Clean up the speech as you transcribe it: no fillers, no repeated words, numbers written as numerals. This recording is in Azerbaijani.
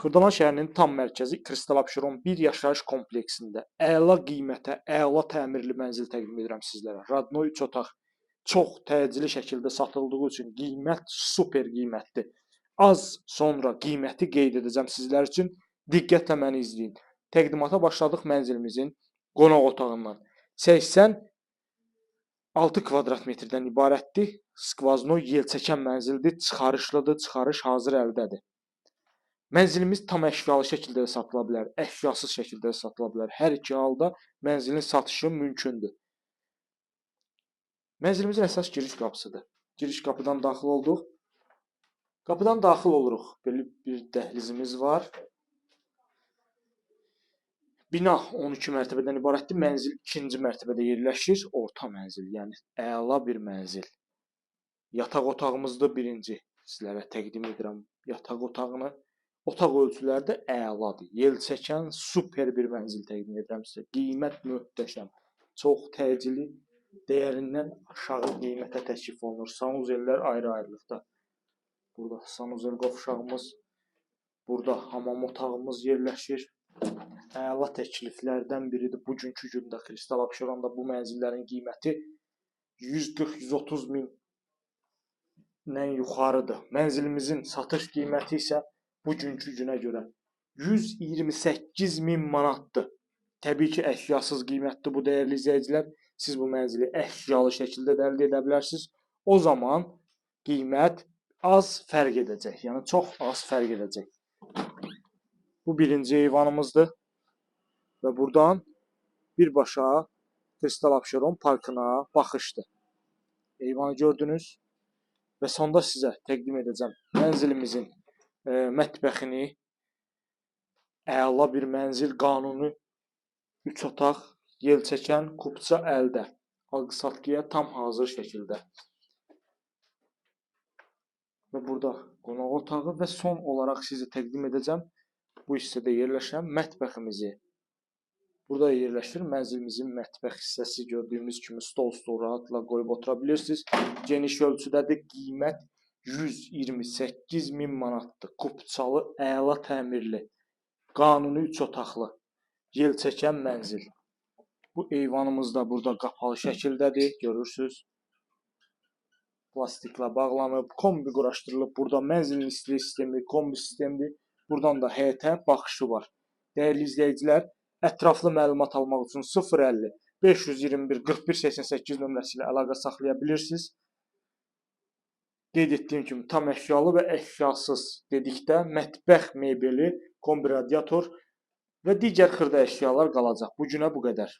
Xırdalan şəhərinin tam mərkəzi Kristal Abşeron bir yaşayış kompleksində əla qiymətə, əla təmirli mənzil təqdim edirəm sizlərə. Radnoy 3 otaq çox təcili şəkildə satıldığı üçün qiymət super qiymətdir. Az sonra qiyməti qeyd edəcəm sizlər üçün. Diqqətlə məni izləyin. Təqdimata başladıq mənzilimizin qonaq otağından. 86 kvadrat metrdən ibarətdir. Skvaznoy yelçəkən mənzildir, çıxarışlıdır, çıxarış hazır əldədir. Mənzilimiz tam əşyalı şəkildə də satıla bilər, əşyasız şəkildə də satıla bilər. Hər iki halda mənzilin satışı mümkündür. Mənzilimizin əsas giriş qapısıdır. Giriş qapıdan daxil olduq. Qapıdan daxil oluruq. Belə bir dəhlizimiz var. Bina 12 mərtəbədən ibarətdir. Mənzil 2-ci mərtəbədə yerləşir. Orta mənzil, yəni əla bir mənzil. Yataq otağımızdır birinci. Sizlərə təqdim edirəm yataq otağını. Otaq ölçüləri də əladır. Yel çəkən super bir mənzil təqdim edirəm sizə. Qiymət möhtəşəm. Çox təcili, dəyərindən aşağı qiymətə təklif olunur. Sanuzellər ayrı-ayrılıqda. Burada sanuzel qovşağımız, burada hamam otağımız yerləşir. Əla təkliflərdən biridir. Bugünkü gündə Kristal Abşeronda bu mənzillərin qiyməti 140-130 mindən yuxarıdır. Mənzilimizin satış qiyməti isə bugünkü günə görə 128 min manatdır. Təbii ki, əşyasız qiymətdir bu dəyərli izləyicilər. Siz bu mənzili əşyalı şəkildə də əldə edə bilərsiniz. O zaman qiymət az fərq edəcək. Yəni çox az fərq edəcək. Bu birinci eyvanımızdır. Və buradan birbaşa Kristal Abşeron parkına baxışdır. Eyvanı gördünüz. Və sonda sizə təqdim edəcəm mənzilimizin mətbəxini. Əla bir mənzil, qanuni 3 otaq, yel çəkən, kupça əldə. Alqı-satqıya tam hazır şəkildə. Və burada qonaq otağı və son olaraq sizə təqdim edəcəm bu hissədə yerləşən mətbəximizi. Burada yerləşir mənzilimizin mətbəx hissəsi. Gördüyümüz kimi stol rahatla qoyub otura bilirsiniz. Geniş ölçüdədir. Qiymət 128 min manatdır. Kupçalı, əla təmirli, qanuni 3 otaqlı, yel çəkən mənzil. Bu eyvanımız da burada qapalı şəkildədir, görürsünüz. Plastiklə bağlanıb, kombi quraşdırılıb. Burada mənzilin istilik sistemi, kombi sistemidir. Buradan da həyətə baxışı var. Dəyərli izləyicilər, ətraflı məlumat almaq üçün 050 521 41 88 nömrəsi ilə əlaqə saxlaya bilirsiniz. Qeyd etdiyim kimi tam əşyalı və əşyasız dedikdə mətbəx mebeli, kombi radiator və digər xırda əşyalar qalacaq. Bu günə bu qədər.